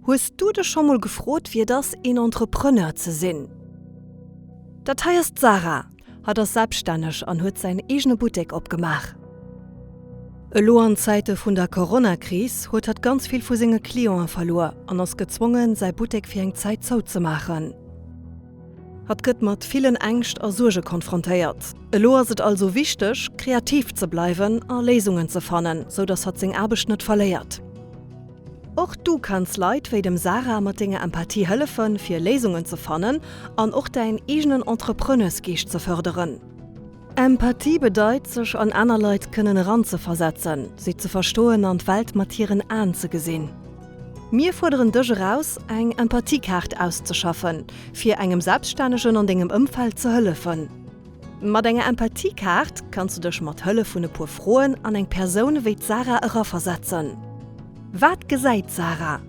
Hues du dech scho mol gefrot, wéi et ass, een Entrepreneur ze sinn? Dat hei ass d'Sarah. Hatt ass selbststänneg an huet säin eegene Buttek opgemaach. Elo an Zäite vun der Coronakris huet hatt ganz vill vu senge Clienten verluer an ass gezwongen, säi Buttek fir eng Zäit zouzemaachen. Hatt gëtt mat villen Ängscht a Suerge konfrontéiert. Elo ass et also wichteg, kreativ ze bleiwen a Léisungen ze fannen, sou dass hatt seng Aarbecht net verléiert. Och du kanns Leit wéi dem Sarah mat denger Empathie hëllefen, fir Léisungen ze fannen an och däin eegenen Entrepreneursgeescht ze fërderen. Empathie bedeit, sech an aner Leit kënnen eranzeversetzen, si ze verstoen an d'Welt mat hiren Aen ze gesinn. Mir fuerderen dech eraus, eng Empathiekaart auszeschaffen, fir engem Selbststännegen an dengem Ëmfeld ze hëllefen. Mat enger Empathiekaart kanns du dech mat Hëllef vun e puer Froen an eng Persoun ewéi d'Sarah eraversetzen. Wat gesäit d'Sarah?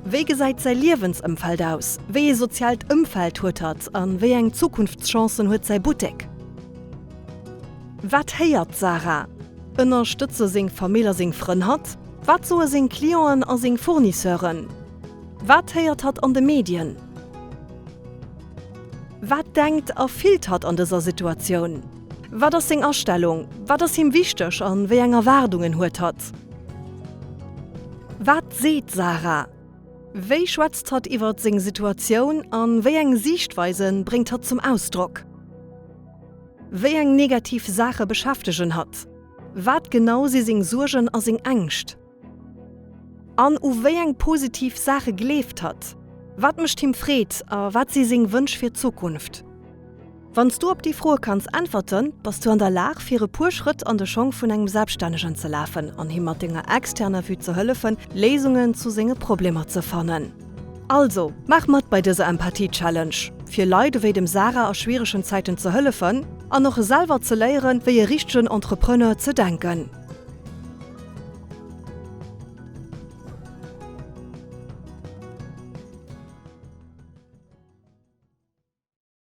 Wéi gesäit säi Liewensëmfeld aus? Wéi ee soziaalt Ëmfeld huet hatt a wéi eng Zukunftschancen huet säi Buttek? Wat héiert d'Sarah? Ënnerstëtze seng Famill a seng Frënn hatt? Wat soe seng Clienten a seng Fournisseuren? Wat héiert hatt an de Medien? Wat denkt a fillt hatt an dëser Situatioun? Wat ass seng Astellung? Wat ass him wichteg an wéi eng Erwaardungen huet hatt? Wat seet d'Sarah? Wéi schwätzt hatt iwwert seng Situatioun an wéi eng Siichtweise bréngt hatt zum Ausdrock? Wéi eng negativ Saache beschäftegen hatt? Wat genau si seng Suergen a seng Ängscht? An u wéi eng positiv Saache gleeft hatt? Wat mécht him Freed a wat si seng Wënsch fir d'Zukunft? Wann s du op déi Froe kanns äntwerten, bass du an der Lag fir e puer Schrëtt an de Schong vun engem Selbststännegen ze lafen an him mat denger externer Vue ze hëllefen, Léisungen zu senge Problemer ze fannen. Also, maach mat bei dëser Empathie-Challenge, fir Leit ewéi dem Sarah a schwieregen Zäiten ze hëllefen an och selwer ze léieren, wéi e richtegen Entrepreneur ze denken.